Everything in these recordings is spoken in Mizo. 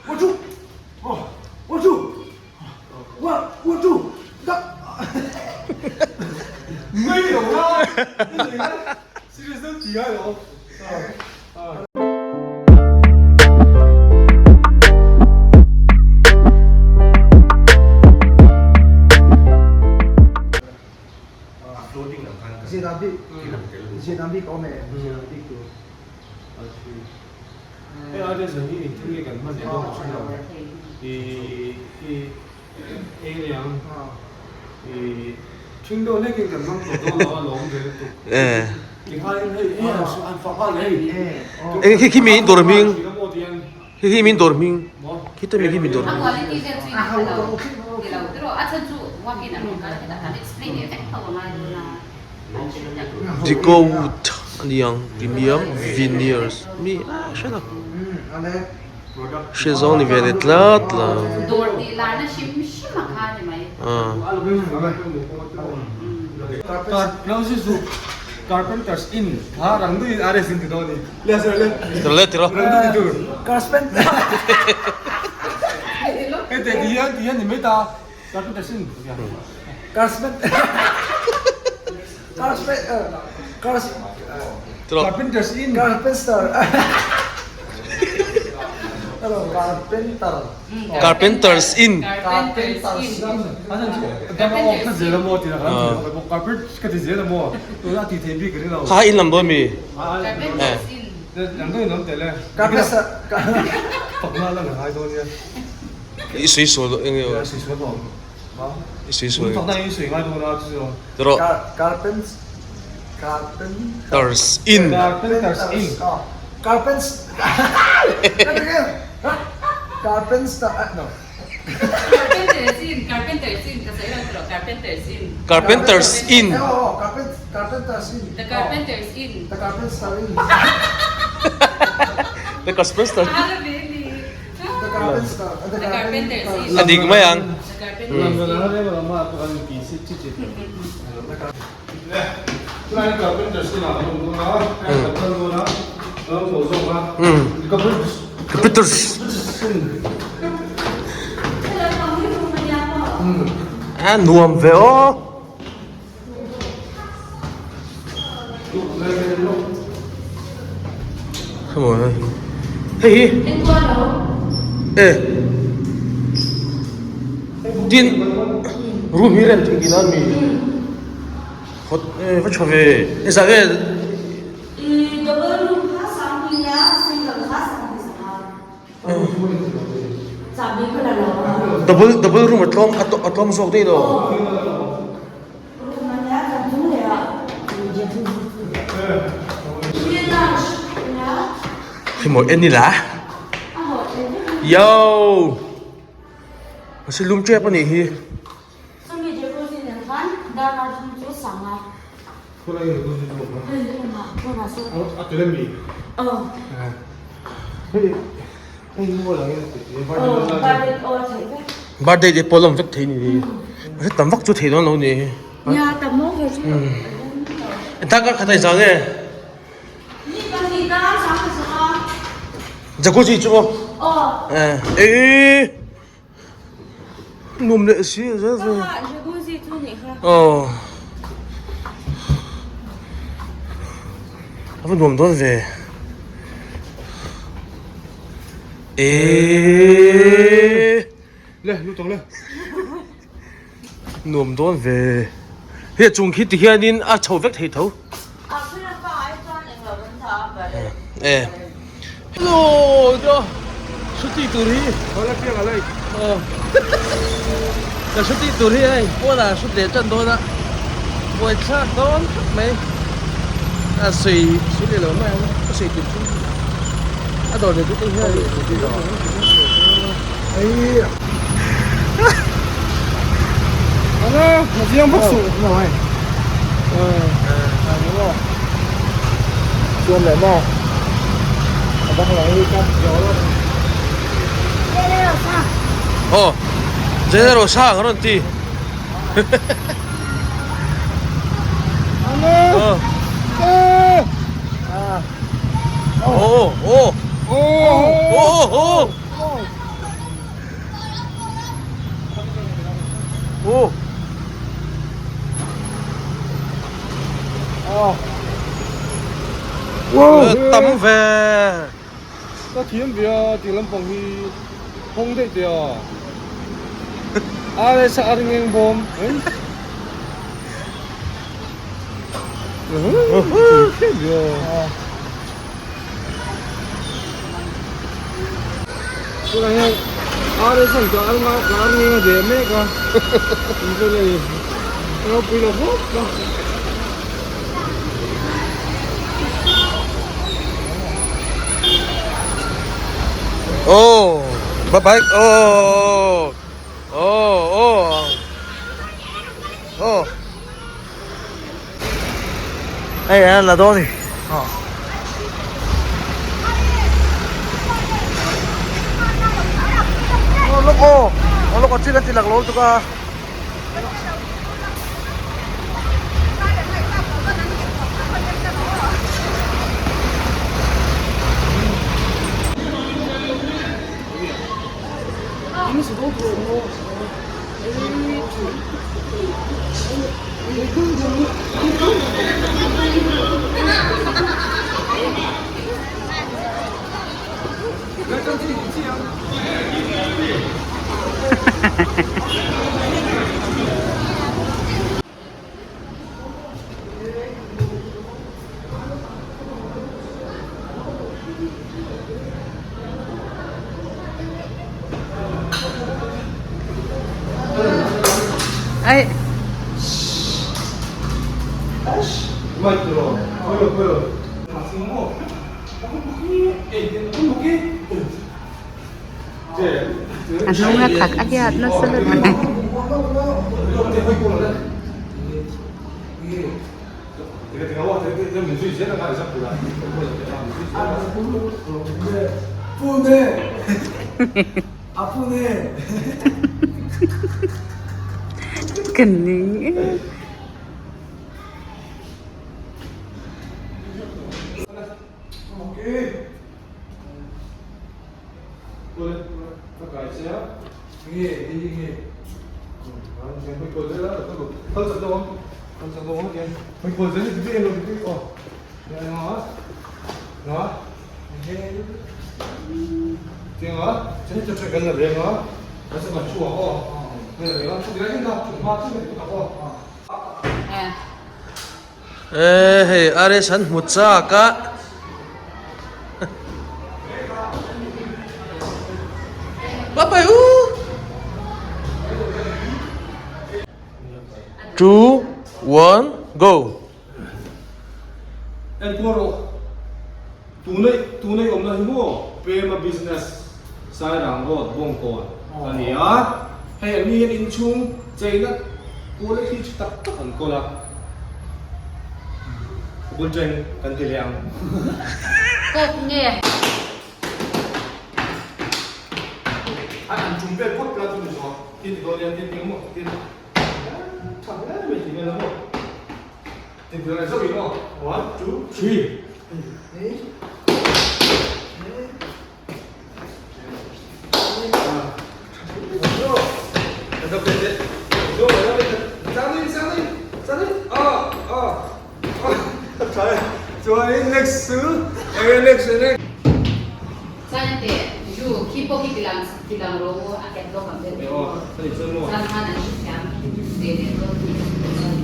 One two one two one one two Eng khi khi mi dawr hming khi khi min dawr hming khi te mi khi min dawr hming. Deco wood a ni ang premium veneers mi a hre lo hre zawng ni ve leh tlat lo Carpenters Inn. Kha in lam dawn mi? I sui sual eng nge I sui sual Tawh Carpenters Inn Carpenters Inn The Carpenters A dik mai ang. Computers. A nuam ve aw. Hei hi e tin room hi rem thei tihna ami hot e va tha ve e zah nge double double room a tlawm a tlawm zawk daih lo. Khi mawi en ila yo a si lum tep anih hi. Birthday te pawh lawm vek thei ni hi tam vak chu thei dawn lo ni hi darkar khat a inzah nge jacuzzi chu maw eh nuam leh si zel zel aw a va nuam dawn ve eeeeh nuam dawn ve hei a chung khi ti hianin a chho vek thei tho e hello chuti tur hi ka chuti tur hi hei pawn ah hrut leh tan dawn a buaithlak dawn khawp mai a sawi sawi leh lo mai ang a sawi tir chu a dawr nei tu te hian Aw General Sang a rawn ti Aw aw aw. Oh! Oh! Wow! Tam ve! Ka thiam ve a tih lampang hi hawng daih teh a. RS a ring eng bawm. Thiam ve a. Tunah hian RS an ka ar ka ar ngeng a deh mek a. Invel a ni. A ropui lo khawp a. Oh, bye bye. Oh, oh, oh, oh. Hei an la dawn ni. Oh, lok oh. Oh, lok chin an ti lak lo tuk a. Ai. A hnung a thak a hiat nasa lutuk. Ka ning e. E hei RS an hmu chak a. Bye bye u. 2 1 go. Enkual rawh. Tunei tunei awmna hi maw Pema Business Sairang Road Bawngkawn a ni a. Hei an ni hian inchhung cheina quality tha tak tak an kawl a. Bul teng kan ti leh ang. Kawk nge? An an tum vel phawt la chu ni zawh. Tin ti dawn nia tin ti maw tin. Tha hle mai ti vel a maw. Ti vel a zauh in aw. One two three. Chuan teh ju khi pawh khi tilang tilang ro a ket lawk ang deuh deuh maw chuan khan an hrethiam ve leh dawn tih ka hmu dawn.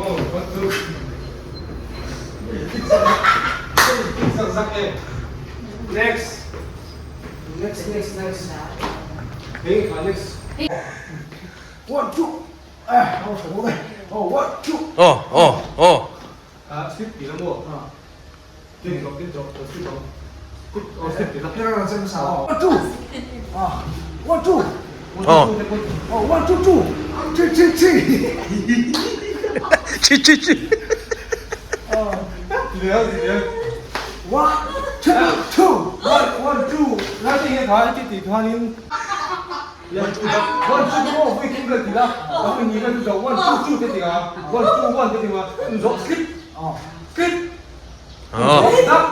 One two. Zak zak e. Next. Next next next. Hei kha next. One two. Eh, ho tha bawk e. Oh, one two. Aw aw aw. Ah, slip ti la maw? Tin zawh tin zawh slip ang. Aw slip ti la. One two. Ah, one two. Aw. Oh, one two two. Three three three. Three three three. Lian lian. One two two. One one two. Lai te hian kha ti ti khanin. One two one two two aw vui kim vel ti la. A vui ni vel chu one two two te ti nga. One two one te ti nga. Zawh slip. Slip. Aw. Dak.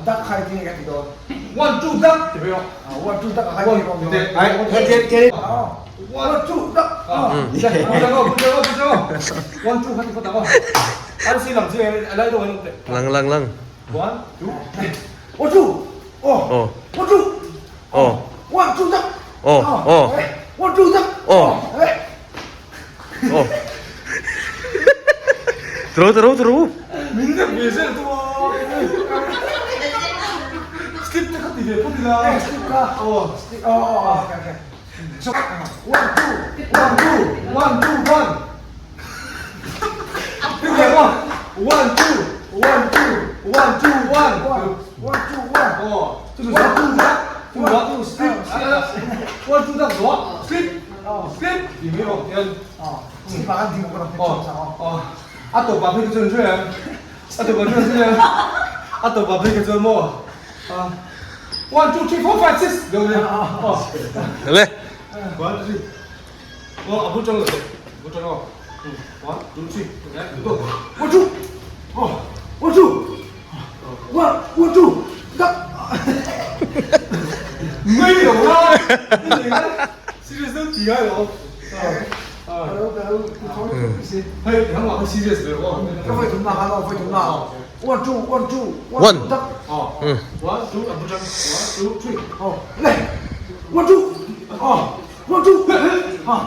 Dak khai ti nge ka ti dawn. One two dak ti vel. One two dak khai ti dawn. Ai. One two dak. One two kha ti phawt ang aw. An si lang chi a lai deuh an awm teh. Lang lang lang. One two three. One two. Aw. Aw. One two. Aw. One two dak. Aw aw. One two dak. Aw. Aw. Tru tru tru. Min deuh ve zel tu a. Slip te kha ti ve phawt ila. Slip kha. Aw. Slip. Aw aw aw. Okay okay. One two. One two. One two one. Ti ve maw. One two. One two. One two one. One two one. Aw. Chu chu one two dak. Chu one two slip. One two dak zawh. Slip. Slip. Ti mai aw. Tian. Slip ah khan ding ka rawn hmet chhuak chang aw. A tawpah phei ka chuan hria em? A tawpah chuan hria em? A tawpah phei ka chuan maw? One two three four five six deuh nia. Le. One two three. Aw a bul tang lo teh. Bul tang aw. One two three. Go. One two. Aw. One two. One one two. Dak. Mai lo la. Serious deuh ti ngai lo. Hei hang ah serious ve aw. Ka voi thum na kha lo voi thum na. One two one two one dak. One two a bu tang one two three. Aw le. One two. Aw one two. Ha.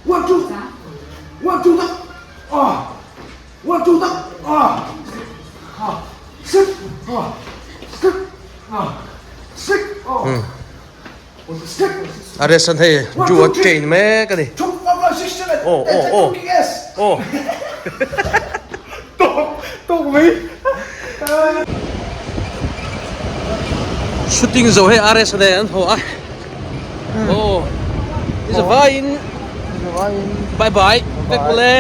One two. One two dak. Aw. One two dak. Aw. Ha. Six. Aw. Six. Aw. Six. Aw. A restaurant hei ju a train mek a ni. Aw aw aw aw. Shooting zo hei a restaurant hei an haw a. Aw i zavaiin bye bye vek mawle.